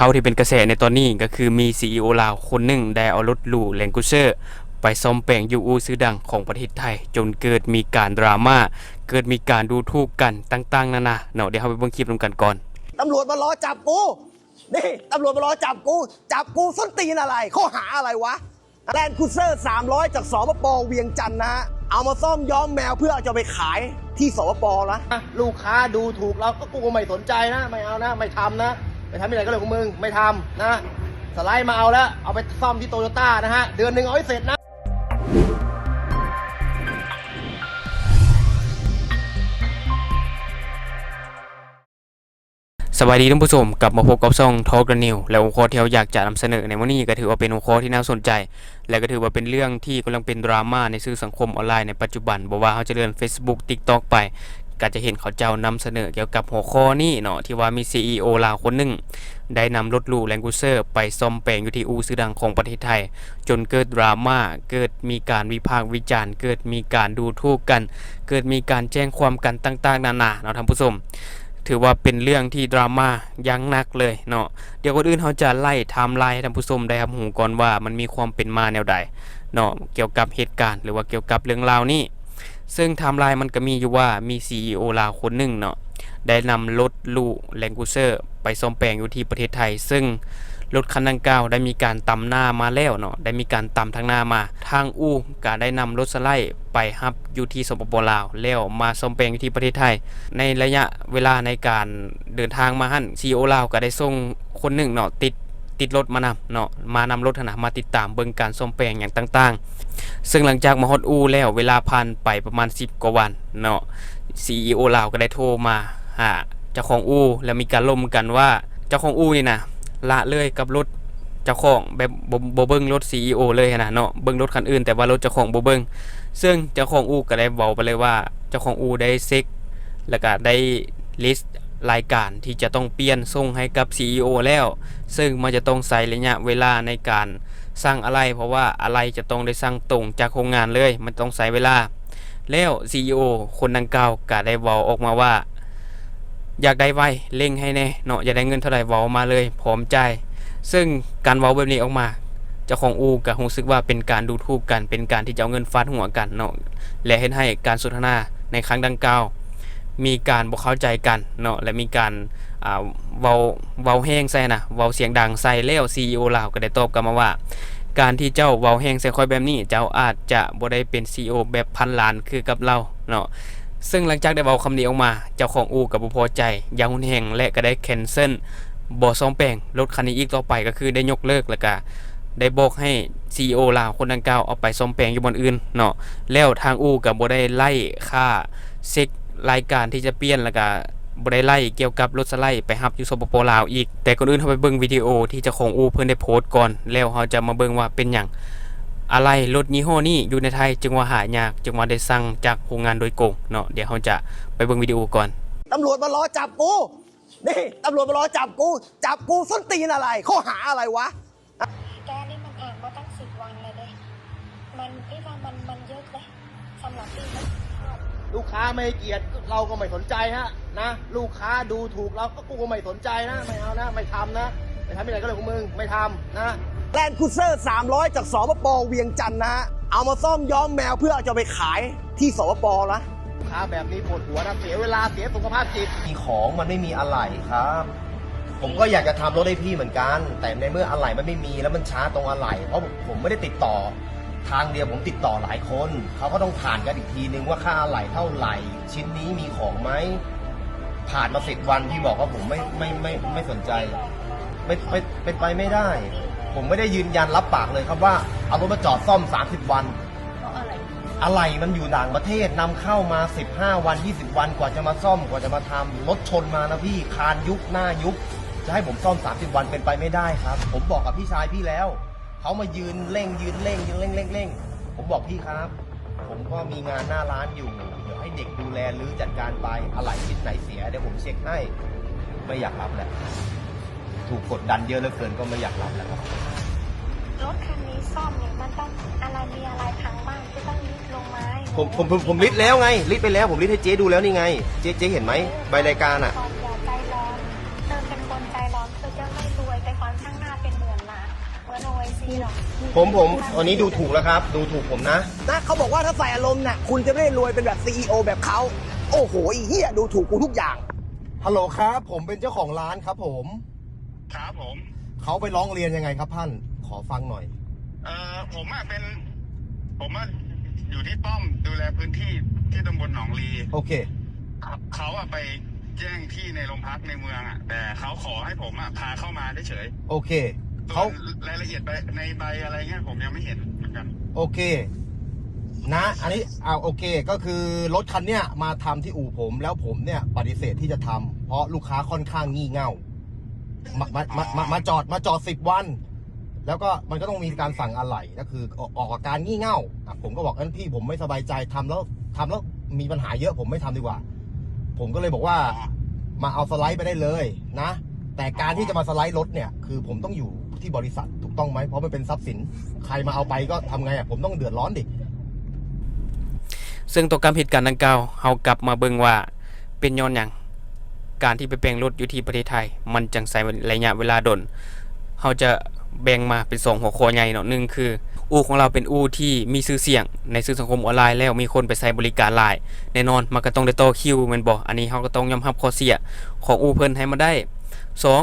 ເອົາທີ່ເປັນກະແສໃນຕອນນີ້ກໍຄືມີຊີອີໂອລາວຄົນໜຶ່ງໄດ້ເອົາລົດຫຼູ Land Cruiser ໄປສ້ອມແປງຢູ່ອູ່ຊື່ດັງຂອງປະເທດໄທ ຈົນເກີດມີການດຣາມາ ເກີດມີການດູຖູກກັນຕ່າງໆນານາເນາະ. ດຽວເຮົາໄປເບິ່ງຄລິບນຳກັນກ່ອນ. ຕຳຫຼວດມາລໍຈັບກູ ນີ້ ຕຳຫຼວດມາລໍຈັບກູ ຈັບກູສົ້ນຕີນອະໄລ ຂໍ້ຫາອະໄລວະ? Land Cruiser ສາມຮ້ອຍ ຈາກ ສປປ ວຽງຈັນ ນະ ເອົາມາສ້ອມຍ້ອມແມວເພື່ອຈະໄປຂາຍທີ່ ສປປ ນະ. ລູກຄ້າດູຖູກເຮົາ ກໍກູກໍໄມ່ສົນໃຈນະ ໄມ່ເອົານະ ໄມ່ທຳນະ ໄປທຳທີ່ໄຫນກໍເລື່ອງຂອງມຶງ ໄມ່ທຳນະ. ສະໄລມາເອົາແລ້ວ ເອົາໄປສ້ອມທີ່ໂຕໂຍຕ້ານະຮະ ເດືອນໜຶ່ງເອົາໃຫ້ເສັດນະ. ສະບາຍດີທ່ານຜູ້ຊົມ, ກັບມາພົບກັບຊ່ອງ Talk the News ແລະ ຫົວຂໍ້ທີ່ເຮົາຢາກຈະນຳສະເໜີໃນມື້ນີ້ ກໍຖືວ່າເປັນຫົວຂໍ້ທີ່ໜ້າສົນໃຈ ແລະ ກໍຖືວ່າເປັນເລື່ອງທີ່ກຳລັງເປັນດຣາມາໃນສື່ສັງຄົມອອນລາຍໃນປັດຈຸບັນ. ບໍ່ວ່າເຮົາຈະເລື່ອນ Facebook TikTok ໄປ ກໍຈະເຫັນເຂົາເຈົ້ານຳສະເໜີກ່ຽວກັບຫົວຂໍ້ນີ້ເນາະ ທີ່ວ່າມີຊີອີໂອລາວຄົນໜຶ່ງໄດ້ນຳລົດຫຼູ Land Cruiser ໄປສ້ອມແປງຢູ່ທີ່ອູ່ຊື່ດັງຂອງປະເທດໄທ ຈົນເກີດດຣາມາ ເກີດມີການວິພາກວິຈານ ເກີດມີການດູຖູກກັນ ເກີດມີການແຈ້ງຄວາມກັນຕ່າງໆນານາເນາະທ່ານຜູ້ຊົມ. ຖືວ່າເປັນເລື່ອງທີ່ດຣາມາຢ່າງໜັກເລີຍເນາະ. ດຽວກ່ອນອື່ນເຮົາຈະໄລ່ໄທມໄລໃຫ້ທ່ານຜູ້ຊົມໄດ້ຮັບຮູ້ກ່ອນວ່າມັນມີຄວາມເປັນມາແນວໃດເນາະ ກ່ຽວກັບເຫດການ ຫຼືວ່າກ່ຽວກັບເລື່ອງລາວນີ້. ເຊິ່ງໄທມໄລມັນກໍມີຢູ່ວ່າ ມີຊີອີໂອລາວຄົນໜຶ່ງເນາະ ໄດ້ນຳລົດຫຼູ Land Cruiser ໄປສ້ອມແປງຢູ່ທີ່ປະເທດໄທ ເຊິ່ງລົດຄັນດັ່ງກ່າວໄດ້ມີການຕຳໜ້າມາແລ້ວເນາະ ໄດ້ມີການຕຳທາງໜ້າມາ. ທາງອູ່ກໍໄດ້ນຳລົດສະໄລໄປຮັບຢູ່ທີ່ ສປປ ລາວ ແລ້ວມາສ້ອມແປງຢູ່ທີ່ປະເທດໄທ. ໃນໄລຍະເວລາໃນການເດີນທາງມາຫັ້ນ ຊີອີໂອລາວກໍໄດ້ສົ່ງຄົນໜຶ່ງເນາະ ຕິດ ຕິດລົດມານຳເນາະ ມານຳລົດຫັ້ນນະ ມາຕິດຕາມເບິ່ງການສ້ອມແປງຫຍັງຕ່າງໆ. ເຊິ່ງຫຼັງຈາກມາຮອດອູ່ແລ້ວ ເວລາຜ່ານໄປປະມານສິບກວ່າວັນເນາະ ຊີອີໂອລາວກໍໄດ້ໂທມາຫາເຈົ້າຂອງອູ່ ແລ້ວມີການລົມກັນວ່າ ເຈົ້າຂອງອູ່ນີ້ນະ ລະເລີຍກັບລົດເຈົ້າຂອງ ແບບບໍ່ ບໍ່ເບິ່ງລົດຊີອີໂອເລີຍຫັ້ນນະເນາະ ເບິ່ງລົດຄັນອື່ນ ແຕ່ວ່າລົດເຈົ້າຂອງບໍ່ເບິ່ງ. ເຊິ່ງເຈົ້າຂອງອູ່ກໍໄດ້ເວົ້າໄປເລີຍວ່າ ເຈົ້າຂອງອູ່ໄດ້ເຊັກ ແລ້ວກໍໄດ້ລິສລາຍການທີ່ຈະຕ້ອງປ່ຽນສົ່ງໃຫ້ກັບຊີອີໂອແລ້ວ ເຊິ່ງມັນຈະຕ້ອງໃຊ້ໄລຍະເວລາໃນການສັ່ງອາໄຫຼ່ ເພາະວ່າອາໄຫຼ່ຈະຕ້ອງໄດ້ສັ່ງຕົງຈາກໂຮງງານເລີຍ ມັນຕ້ອງໃຊ້ເວລາ. ແລ້ວຊີອີໂອຄົນດັ່ງກ່າວກໍໄດ້ເວົ້າອອກມາວ່າ ຢາກໄດ້ໄວ ເລັ່ງໃຫ້ແດ່ເນາະ ຢາກໄດ້ເງິນເທົ່າໃດເວົ້າມາເລີຍ ພ້ອມຈ່າຍ. ເຊິ່ງການເວົ້າແບບນີ້ອອກມາ ເຈົ້າຂອງອູ່ກໍຮູ້ສຶກວ່າເປັນການດູຖູກກັນ ເປັນການທີ່ຈະເອົາເງິນຟາດຫົວກັນເນາະ ແລະ ເຮັດໃຫ້ການສົນທະນາໃນຄັ້ງດັ່ງກ່າວມີການບໍ່ເຂົ້າໃຈກັນເນາະ ແລະ ມີການ ອ່າ ເວົ້າ ເວົ້າແຮງໃສ່ນະ ເວົ້າສຽງດັງໃສ່. ແລ້ວຊີອີໂອລາວກໍໄດ້ຕອບກັບມາວ່າ ການທີ່ເຈົ້າເວົ້າແຮງໃສ່ຂ້ອຍແບບນີ້ ເຈົ້າອາດຈະບໍ່ໄດ້ເປັນຊີອີໂອແບບພັນລ້ານຄືກັບລາວເນາະ. ເຊິ່ງຫຼັງຈາກໄດ້ເວົ້າຄຳນີ້ອອກມາ ເຈົ້າຂອງອູ່ກໍບໍ່ພໍໃຈຢ່າງຮຸນແຮງ ແລະ ກໍໄດ້ແຄນເຊິນ ບໍ່ສ້ອມແປງລົດຄັນນີ້ອີກຕໍ່ໄປ ກໍຄືໄດ້ຍົກເລີກ ແລ້ວກໍໄດ້ບອກໃຫ້ຊີອີໂອລາວຄົນດັ່ງກ່າວເອົາໄປສ້ອມແປງຢູ່ບ່ອນອື່ນເນາະ. ແລ້ວທາງອູ່ກໍບໍ່ໄດ້ໄລ່ຄ່າເຊັກລາຍການທີ່ຈະປ່ຽນ ແລ້ວກໍບໍ່ໄດ້ໄລ່ກ່ຽວກັບລົດສະໄລໄປຮັບຢູ່ ສປປ ລາວ ອີກ. ແຕ່ກ່ອນອື່ນເຮົາໄປເບິ່ງວິດີໂອທີ່ເຈົ້າຂອງອູ່ເພິ່ນໄດ້ໂພສກ່ອນ ແລ້ວເຮົາຈະມາເບິ່ງວ່າເປັນຫຍັງ ອາໄຫຼ່ລົດຍີ່ຫໍ້ນີ້ຢູ່ໃນໄທຈຶ່ງວ່າຫາຍາກ ຈຶ່ງວ່າໄດ້ສັ່ງຈາກໂຮງງານໂດຍກົງເນາະ. ດຽວເຮົາຈະໄປເບິ່ງວິດີໂອກ່ອນ. ຕຳຫຼວດມາລໍຈັບກູ ນີ້ ຕຳຫຼວດມາລໍຈັບກູ ຈັບກູສົ້ນຕີນອະໄລ ຂໍ້ຫາອະໄລວະ? ແກນີ້ມັນແອບມາຕັ້ງສິບວັນແລ້ວເດ້ ມັນ ພີ່ວ່າມັນ ມັນເຍີະເລີຍ ສຳລັບພີ່ນະ. ລູກຄ້າໄມ່ໃຫ້ກຽດ ເຮົາກໍໄມ່ສົນໃຈຮະນະ ລູກຄ້າດູຖູກເຮົາ ກໍກູກໍໄມ່ສົນໃຈນະ ໄມ່ເອົານະ ໄມ່ທຳນະ ໄປທຳທີ່ໃດກໍເລື່ອງຂອງມຶງ ໄມ່ທຳນະ. Land Cruiser ສາມຮ້ອຍ ຈາກ ສປປ ວຽງຈັນ ນະ ເອົາມາສ້ອມຍ້ອມແມວເພື່ອຈະໄປຂາຍທີ່ ສປປ ນະ. ລູກຄ້າແບບນີ້ປວດຫົວນະ ເສຍເວລາ ເສຍສຸຂະພາບຈິດ. ມີຂອງ ມັນໄມ່ມີອະໄຫຼ່ຄັບ. ຜົມກໍຢາກຈະທຳລົດໃຫ້ພີ່ເໝືອນກັນ ແຕ່ໃນເມື່ອອະໄຫຼ່ມັນໄມ່ມີ ແລ້ວມັນຊ້າຕົງອະໄຫຼ່ ເພາະ ຜົມໄມ່ໄດ້ຕິດຕໍ່ທາງດຽວ ຜົມຕິດຕໍ່ຫຼາຍຄົນ ເຂົາກໍຕ້ອງຜ່ານກັນອີກທີໜຶ່ງວ່າຄ່າອະໄຫຼ່ເທົ່າໄຫຼ ຊິ້ນນີ້ມີຂອງໄໝ? ຜ່ານມາສິບວັນ ພີ່ບອກວ່າຜົມໄມ່ ໄມ່ ໄມ່ ໄມ່ສົນໃຈ ເປັນ ເປັນ ເປັນໄປໄມ່ໄດ້. ຜົມໄມ່ໄດ້ຢືນຢັນຮັບປາກເລີຍຄັບວ່າ ເອົາລົດມາຈອດສ້ອມສາມສິບວັນ ອະໄຫຼ່ມັນຢູ່ຕ່າງປະເທດ ນຳເຂົ້າມາສິບຫ້າວັນ ຊາວວັນ ກວ່າຈະມາສ້ອມ ກວ່າຈະມາທຳ. ລົດຊົນມານະພີ່ ຄານຍຸບ ໜ້າຍຸບ ຈະໃຫ້ຜົມສ້ອມສາມສິບວັນ ເປັນໄປໄມ່ໄດ້ຄັບ. ຜົມບອກກັບພີ່ຊາຍພີ່ແລ້ວ ເຂົາມາຢືນເລັ່ງ ຢືນເລັ່ງ ຢືນເລັ່ງ ເລັ່ງ ເລັ່ງ ເລັ່ງ. ຜົມບອກ ພີ່ຄັບ ຜົມກໍມີງານໜ້າຮ້ານຢູ່ ດຽວໃຫ້ເດັກດູແລ ຫຼື ຈັດການໄປ ອະໄຫຼ່ຊິ້ນໄຫນເສຍ ດຽວຜົມເຊັກໃຫ້. ໄມ່ຢາກຮັບແລ້ວ ຖືກກົດດັນເຍີະເຫຼືອເກີນ ກໍໄມ່ຢາກຮັບແລ້ວຄັບ. ລົດຄັນນີ້ສ້ອມນີ້ ມັນຕ້ອງອະໄຫຼ່ ມີອະໄຫຼ່ພັງບ້າງ ຄືຕ້ອງລິດລົງມາ. ຜົມ ຜົມ ຜົມ ຜົມລິດແລ້ວໄງ ລິດໄປແລ້ວ ຜົມລິດໃຫ້ເຈດູແລ້ວນີ້ໄງ ເຈ ເຈເຫັນໄໝ ໃບລາຍການອະ? ເອີ ຢ່າໃຈຮ້ອນ ເຕີມເປັນຄົນໃຈຮ້ອນ ຄືຈະໄມ່ລວຍ ແຕ່ ผม ผม อันนี้ดูถูกแล้วครับ ดูถูกผมนะ นะ เขาบอกว่าถ้าใส่อารมณ์น่ะ คุณจะไม่ได้รวยเป็นแบบซีอีโอแบบเขา โอ้โห ไอ้เหี้ย ดูถูกกูทุกอย่าง ฮัลโหลครับ ผมเป็นเจ้าของร้านครับผม ครับผม เขาไปร้องเรียนยังไงครับท่าน ขอฟังหน่อย เอ่อ ผมอะเป็น ผมอะอยู่ที่ป้อมดูแลพื้นที่ที่ตำบลหนองลี โอเค เขา เขาอะไปแจ้งที่ในโรงพักในเมืองอะ แต่เขาขอให้ผมอะพาเข้ามาเฉยๆ โอเค ส่วน เขา รายละเอียดไปในใบอะไรเงี้ย ผมยังไม่เห็นเหมือนกัน โอเค นะ อันนี้ อ่า โอเค ก็คือรถคันเนี้ยมาทำที่อู่ผม แล้วผมเนี่ยปฏิเสธที่จะทำ เพราะลูกค้าค่อนข้างงี่เง่า มา มา มา มา มาจอด มาจอดสิบวัน แล้วก็มันก็ต้องมีการสั่งอะไหล่ ก็คือออก ออกอาการงี่เง่า อ่ะ ผมก็บอก "งั้นพี่ผมไม่สบายใจ ทำแล้ว ทำแล้วมีปัญหาเยอะ ผมไม่ทำดีกว่า" ผมก็เลยบอกว่า อ๋อ "มาเอาสไลด์ไปได้เลยนะ แต่การที่จะมาสไลด์รถเนี่ย คือผมต้องอยู่ที่บริษัท ถูกต้องไหม เพราะมันเป็นทรัพย์สิน ใครมาเอาไปก็ทำไงอะ ผมต้องเดือดร้อนดิ" ซึ่งຕໍ່ກັບເຫດການດັ່ງກ່າວ ເຮົາກັບມາເບິ່ງວ່າເປັນຍ້ອນຫຍັງ ການທີ່ໄປແປງລົດຢູ່ທີ່ປະເທດໄທ ມັນຈັ່ງໃຊ້ໄລຍະເວລາດົນ. ເຮົາຈະແບ່ງມາເປັນສອງຫົວຂໍ້ໃຫຍ່ເນາະ, ໜຶ່ງຄື ອູ່ຂອງລາວເປັນອູ່ທີ່ມີຊື່ສຽງໃນສື່ສັງຄົມອອນລາຍ ແລ້ວມີຄົນໄປໃຊ້ບໍລິການຫຼາຍ, ແນ່ນອນມັນກໍຕ້ອງໄດ້ຕໍ່ຄິວແມ່ນບໍ່? ອັນນີ້ເຮົາກໍຕ້ອງຍອມຮັບຂໍ້ເສຍຂອງອູ່ເພິ່ນໃຫ້ມັນໄດ້. ສອງ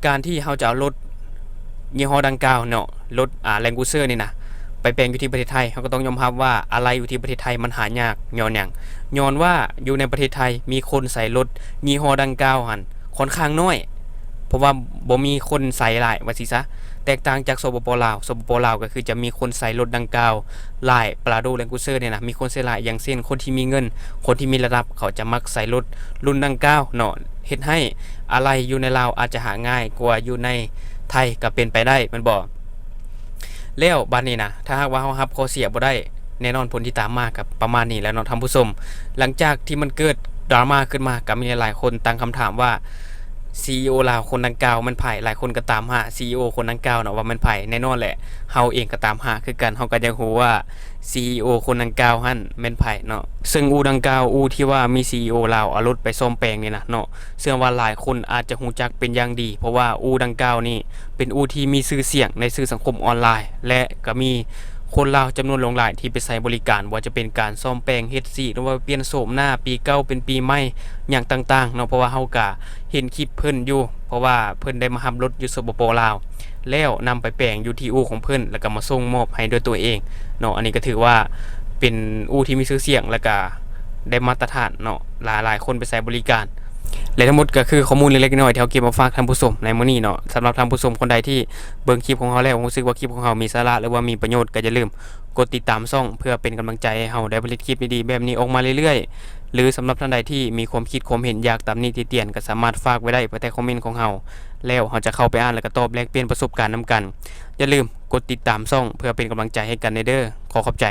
ການທີ່ເຮົາຈະເອົາລົດຍີ່ຫໍ້ດັ່ງກ່າວເນາະ, ລົດ ອ່າ Land Cruiser ນີ້ນະ ໄປແປງຢູ່ທີ່ປະເທດໄທ, ເຮົາກໍຕ້ອງຍອມຮັບວ່າອາໄຫຼ່ຢູ່ທີ່ປະເທດໄທມັນຫາຍາກ. ຍ້ອນຫຍັງ? ຍ້ອນວ່າຢູ່ໃນປະເທດໄທມີຄົນໃຊ້ລົດຍີ່ຫໍ້ດັ່ງກ່າວຫັ້ນຄ່ອນຂ້າງນ້ອຍ, ເພາະວ່າບໍ່ມີຄົນໃຊ້ຫຼາຍວ່າຊີ້ຊະ. ແຕກຕ່າງຈາກ ສປປ ລາວ, ສປປ ລາວກໍຄືຈະມີຄົນໃຊ້ລົດດັ່ງກ່າວຫຼາຍ, Prado Land Cruiser ນີ້ນະ ມີຄົນໃຊ້ຫຼາຍ, ຢ່າງເຊັ່ນ ຄົນທີ່ມີເງິນ, ຄົນທີ່ມີລາຍຮັບ ເຂົາຈະມັກໃຊ້ລົດລຸ້ນດັ່ງກ່າວເນາະ, ເຮັດໃຫ້ອາໄຫຼ່ຢູ່ໃນລາວອາດຈະຫາງ່າຍກວ່າຢູ່ໃນໄທກໍເປັນໄປໄດ້ແມ່ນບໍ່? ແລ້ວບາດນີ້ນະ ຖ້າຫາກວ່າເຮົາຮັບຂໍ້ເສຍບໍ່ໄດ້, ແນ່ນອນຜົນທີ່ຕາມມາກໍປະມານນີ້ແຫຼະເນາະທ່ານຜູ້ຊົມ. ຫຼັງຈາກທີ່ມັນເກີດດຣາມາຂຶ້ນມາ ກໍມີຫຼາຍໆຄົນຕັ້ງຄຳຖາມວ່າ ຊີອີໂອ ລາວຄົນດັ່ງກ່າວແມ່ນໃຜ? ຫຼາຍຄົນກໍຕາມຫາ ຊີອີໂອ ຄົນດັ່ງກ່າວເນາະວ່າແມ່ນໃຜ. ແນ່ນອນແຫຼະ ເຮົາເອງກໍຕາມຫາຄືກັນ, ເຮົາກໍຢາກຮູ້ວ່າ ຊີອີໂອ ຄົນດັ່ງກ່າວຫັ້ນແມ່ນໃຜເນາະ. ເຊິ່ງອູ່ດັ່ງກ່າວ, ອູ່ທີ່ວ່າມີ ຊີອີໂອ ລາວເອົາລົດໄປສ້ອມແປງນີ້ນະເນາະ, ເຊື່ອວ່າຫຼາຍຄົນອາດຈະຮູ້ຈັກເປັນຢ່າງດີ, ເພາະວ່າອູ່ດັ່ງກ່າວນີ້ເປັນອູ່ທີ່ມີຊື່ສຽງໃນສື່ສັງຄົມອອນລາຍ ແລະ ກໍມີຄົນລາວຈຳນວນຫຼວງຫຼາຍທີ່ໄປໃຊ້ບໍລິການ, ບໍ່ວ່າຈະເປັນການສ້ອມແປງ, ເຮັດສີ ຫຼືວ່າປ່ຽນໂສມໜ້າ, ປີເກົ່າເປັນປີໃໝ່ ຫຍັງຕ່າງໆເນາະ, ເພາະວ່າເຮົາກະເຫັນຄລິບເພິ່ນຢູ່, ເພາະວ່າເພິ່ນໄດ້ມາຮັບລົດຢູ່ ສປປ ລາວ ແລ້ວນຳໄປແປງຢູ່ທີ່ອູ່ຂອງເພິ່ນ ແລ້ວກໍມາສົ່ງມອບໃຫ້ດ້ວຍຕົວເອງເນາະ. ອັນນີ້ກໍຖືວ່າເປັນອູ່ທີ່ມີຊື່ສຽງ ແລ້ວກໍໄດ້ມາດຕະຖານເນາະ, ຫຼາຍໆຄົນໄປໃຊ້ບໍລິການ. ແລະ ທັງໝົດກໍຄືຂໍ້ມູນເລັກໆນ້ອຍໆທີ່ເຮົາເກັບມາຝາກທ່ານຜູ້ຊົມໃນມື້ນີ້ເນາະ. ສຳລັບທ່ານຜູ້ຊົມຄົນໃດທີ່ເບິ່ງຄລິບຂອງເຮົາແລ້ວ ຮູ້ສຶກວ່າຄລິບຂອງເຮົາມີສາລະ ຫຼືວ່າມີປະໂຫຍດ, ກໍຢ່າລືມກົດຕິດຕາມຊ່ອງ ເພື່ອເປັນກຳລັງໃຈໃຫ້ເຮົາໄດ້ຜະລິດຄລິບດີໆແບບນີ້ອອກມາເລື້ອຍໆ ຫຼື ສຳລັບທ່ານໃດທີ່ມີຄວາມຄິດຄວາມເຫັນ ຢາກຕຳໜິຕິຕຽນ ກໍສາມາດຝາກໄວ້ໄດ້ພາຍໃຕ້ຄອມເມັນຂອງເຮົາ, ແລ້ວເຮົາຈະເຂົ້າໄປອ່ານ ແລ້ວກໍຕອບແລກປ່ຽນປະສົບການນຳກັນ. ຢ່າລືມກົດຕິດຕາມຊ່ອງ ເພື່ອເປັນກຳລັງໃຈໃຫ້ກັນແດ່ເດີ້. ຂໍຂອບໃຈ.